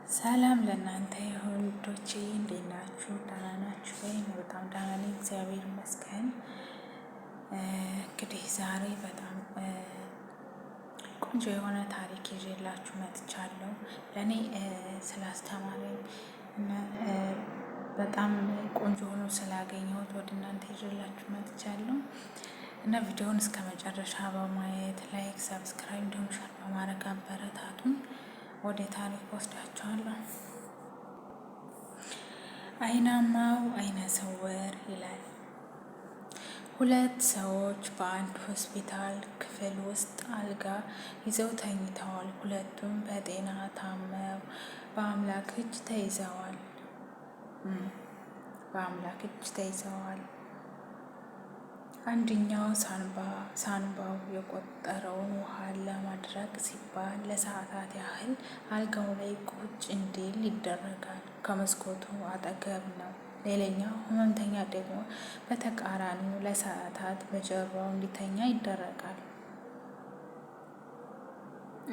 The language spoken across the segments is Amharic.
ሰላም ለእናንተ ይሁን ውዶቼ፣ እንዴት ናችሁ? ደህና ናችሁ ወይ? በጣም ደህና ነኝ፣ እግዚአብሔር ይመስገን። እንግዲህ ዛሬ በጣም ቆንጆ የሆነ ታሪክ ይዤላችሁ መጥቻለሁ። ለእኔ ስላስተማረኝ እና በጣም ቆንጆ ሆኖ ስላገኘሁት ወደ እናንተ ይዤላችሁ መጥቻለሁ እና ቪዲዮውን እስከ መጨረሻ በማየት like፣ subscribe እንዲሁም share በማድረግ አበረታቱን። ወደ ታሪክ ወስዳቸዋለሁ። አይናማው አይነ ስውር ይላል። ሁለት ሰዎች በአንድ ሆስፒታል ክፍል ውስጥ አልጋ ይዘው ተኝተዋል። ሁለቱም በጤና ታመው በአምላክ እጅ ተይዘዋል። በአምላክ እጅ ተይዘዋል። አንደኛው ሳንባው የቆጠረውን ውሃ ለማድረቅ ሲባል ለሰዓታት ያህል አልጋው ላይ ቁጭ እንዲል ይደረጋል። ከመስኮቱ አጠገብ ነው። ሌላኛው ህመምተኛ ደግሞ በተቃራኒው ለሰዓታት በጀርባው እንዲተኛ ይደረጋል።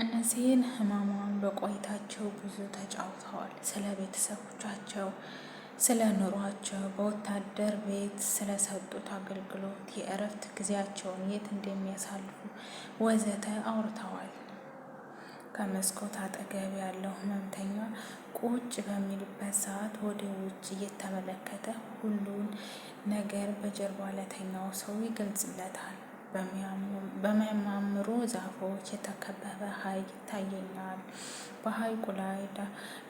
እነዚህን ህመሟን በቆይታቸው ብዙ ተጫውተዋል። ስለ ቤተሰቦቻቸው ስለ ኑሯቸው፣ በወታደር ቤት ስለሰጡት አገልግሎት፣ የእረፍት ጊዜያቸውን የት እንደሚያሳልፉ ወዘተ አውርተዋል። ከመስኮት አጠገብ ያለው ህመምተኛ ቁጭ በሚልበት ሰዓት ወደ ውጭ እየተመለከተ ሁሉን ነገር በጀርባ ለተኛው ሰው ይገልጽለታል። በሚያማምሩ ዛፎች የተከበበ ሐይቅ ይታየኛል። በሐይቁ ላይ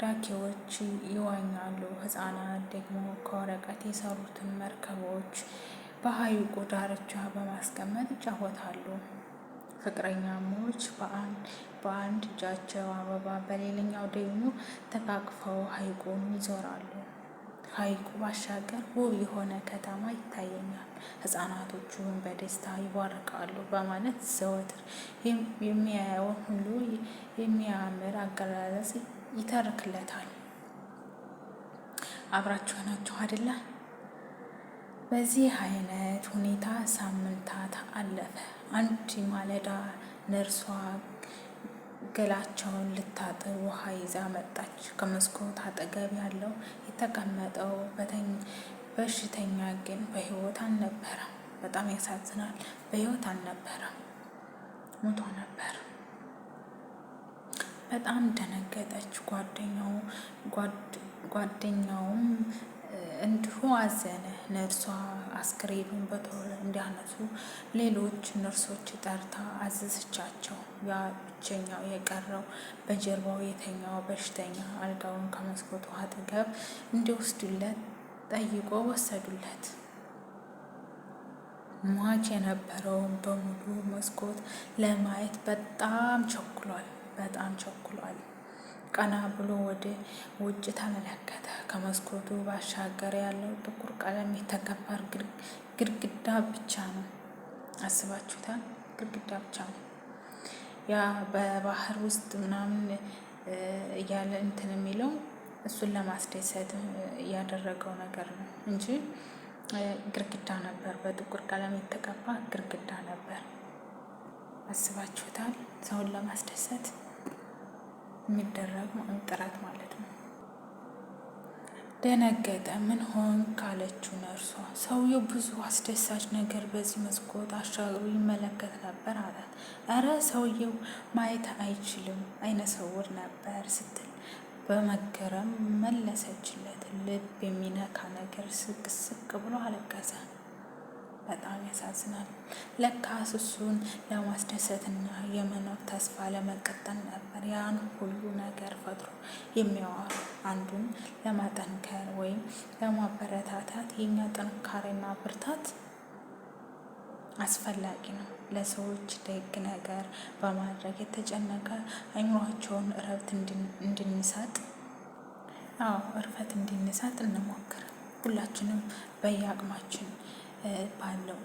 ዳኬዎች ይዋኛሉ። ሕፃናት ደግሞ ከወረቀት የሰሩትን መርከቦች በሐይቁ ዳርቻ በማስቀመጥ ይጫወታሉ። ፍቅረኛሞች በአንድ እጃቸው አበባ በሌላኛው ደግሞ ተቃቅፈው ሐይቁን ይዞራሉ። ከሐይቁ ባሻገር ውብ የሆነ ከተማ ይታየኛል። ህጻናቶቹን በደስታ ይቧርቃሉ በማለት ዘወትር የሚያየውን ሁሉ የሚያምር አገላለጽ ይተርክለታል። አብራችሁ ናችሁ አይደለ? በዚህ አይነት ሁኔታ ሳምንታት አለፈ። አንድ ማለዳ ነርሷ ገላቸውን ልታጥብ ውሃ ይዛ መጣች። ከመስኮት አጠገብ ያለው የተቀመጠው በሽተኛ ግን በህይወት አልነበረም። በጣም ያሳዝናል። በህይወት አልነበረም፣ ሞቶ ነበር። በጣም ደነገጠች። ጓደኛውም እንዲሁ አዘነ። ነርሷ አስክሬኑን በቶሎ እንዲያነሱ ሌሎች ነርሶች ጠርታ አዘዘቻቸው። ያ ብቸኛው የቀረው በጀርባው የተኛው በሽተኛ አልጋውን ከመስኮቱ አጠገብ እንዲወስዱለት ጠይቆ ወሰዱለት። ሟች የነበረውን በሙሉ መስኮት ለማየት በጣም ቸኩሏል። በጣም ቸኩሏል። ቀና ብሎ ወደ ውጭ ተመለከተ። ከመስኮቱ ባሻገር ያለው ጥቁር ቀለም የተቀባ ግድግዳ ብቻ ነው። አስባችሁታል? ግድግዳ ብቻ ነው። ያ በባህር ውስጥ ምናምን እያለ እንትን የሚለው እሱን ለማስደሰት ያደረገው ነገር ነው እንጂ ግድግዳ ነበር። በጥቁር ቀለም የተቀባ ግድግዳ ነበር። አስባችሁታል? ሰውን ለማስደሰት የሚደረግ ጥረት ማለት ነው። ደነገጠ። ምን ሆን ካለችው ነርሷ። ሰውየው ብዙ አስደሳች ነገር በዚህ መስኮት አሻግሮ ይመለከት ነበር አላት። እረ ሰውየው ማየት አይችልም፣ አይነ ስውር ነበር ስትል በመገረም መለሰችለት። ልብ የሚነካ ነገር ስቅ ስቅ ብሎ አለቀሰ። በጣም ያሳዝናል። ለካስ እሱን ለማስደሰትና የመኖር ተስፋ ለመቀጠል ነበር ያን ሁሉ ነገር ፈጥሮ የሚያወሩ። አንዱን ለማጠንከር ወይም ለማበረታታት የኛ ጥንካሬና ብርታት አስፈላጊ ነው። ለሰዎች ደግ ነገር በማድረግ የተጨነቀ አይምሯቸውን እረፍት እንድንሰጥ፣ አዎ እረፍት እንድንሰጥ እንሞክር። ሁላችንም በየአቅማችን ባለው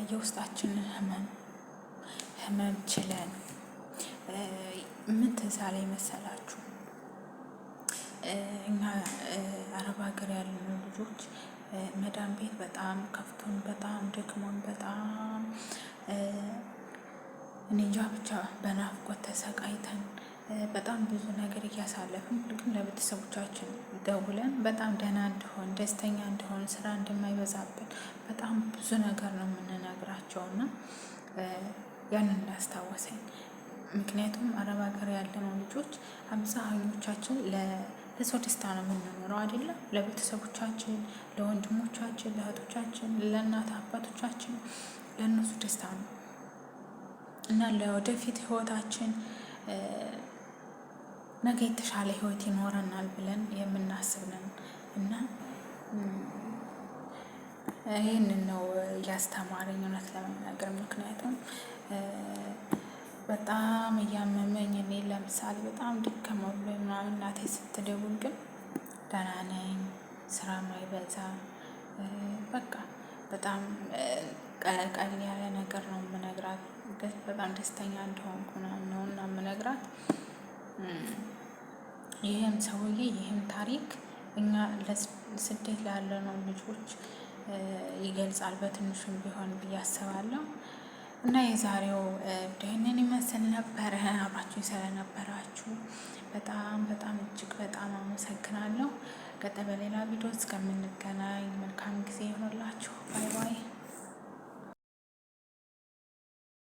የውስጣችንን ህመም ህመም ችለን ምን ትዝ አለኝ መሰላችሁ? እኛ አረብ ሀገር ያለን ልጆች መዳም ቤት በጣም ከፍቶን በጣም ደክሞን በጣም እኔ እንጃ ብቻ በናፍቆት ተሰቃይተን በጣም ብዙ ነገር እያሳለፍን ግን ለቤተሰቦቻችን ደውለን በጣም ደህና እንደሆን፣ ደስተኛ እንደሆን፣ ስራ እንደማይበዛብን በጣም ብዙ ነገር ነው የምንነግራቸው እና ያንን እንዳስታወሰኝ። ምክንያቱም አረብ ሀገር ያለነው ልጆች አብዛኞቻችን ለሰው ደስታ ነው የምንኖረው አይደለም። ለቤተሰቦቻችን፣ ለወንድሞቻችን፣ ለእህቶቻችን፣ ለእናት አባቶቻችን ለእነሱ ደስታ ነው እና ለወደፊት ህይወታችን ነገ የተሻለ ህይወት ይኖረናል ብለን የምናስብ ነን እና ይህንን ነው እያስተማረኝ እውነት ለመናገር። ምክንያቱም በጣም እያመመኝ እኔ ለምሳሌ በጣም ድከመ ብሎ ምናምን እናቴ ስትደውል ግን ደህና ነኝ፣ ስራ ማይበዛ በቃ በጣም ቀለል ያለ ነገር ነው የምነግራት። በጣም ደስተኛ እንደሆንኩ ምናምን ነው እና የምነግራት። ይህም ሰውዬ ይህም ታሪክ እኛ ስደት ላለነው ልጆች ይገልጻል በትንሹም ቢሆን ብዬ አስባለሁ። እና የዛሬው ይህንን ይመስል ነበረ። አብራችሁ ስለነበራችሁ በጣም በጣም እጅግ በጣም አመሰግናለሁ። ቀጣይ በሌላ ቪዲዮ እስከምንገናኝ መልካም ጊዜ ይሆንላችሁ። Bye bye።